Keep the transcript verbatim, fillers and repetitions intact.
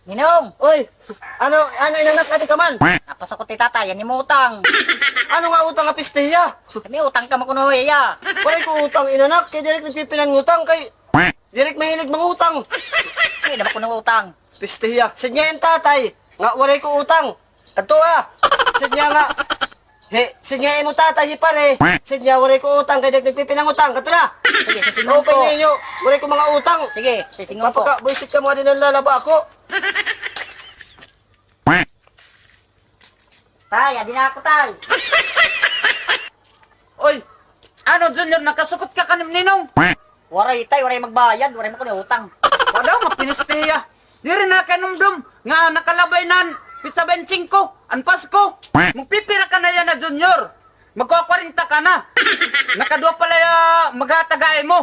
Ninong! Oy! Ano, ano, inanak, adi ka man? Napasukot hi tatay, an imo utang. Ano nga utang nga peste hiya? May utang ka man kuno hiya. Waray ko utang, inanak, kay diri ak nagpipinangutang, kay diri ak mahilig mangutang. May na ba kuno utang? Peste hiya. Sidnga in tatay nga waray ko utang. Kadto, ah. Sidnga nga, he, sidnga imo tatay, hi pare. Sidnga waray ko utang, kay diri ak nagpipinangutang. Kadto na. Sige, sisingon ko. Open ninyo. Waray ko mga utang. Sige, sisingon ko. Papakabuisit kamo, adi na lalaba ako. Tay, adi na ako, tay. Oy, ano, Junior, nakasukot ka kan Ninong? Waray, tay, waray magbayad, waray man kuno utang. Wala, mapiniste hiya. Diri na ka hinumdom nga nakalabay na an petsa baynte singko, an Pasko. Magpipira ka na yana, Junior? Magkukwarenta ka na. Nakaduha pa la maghatag ha imo.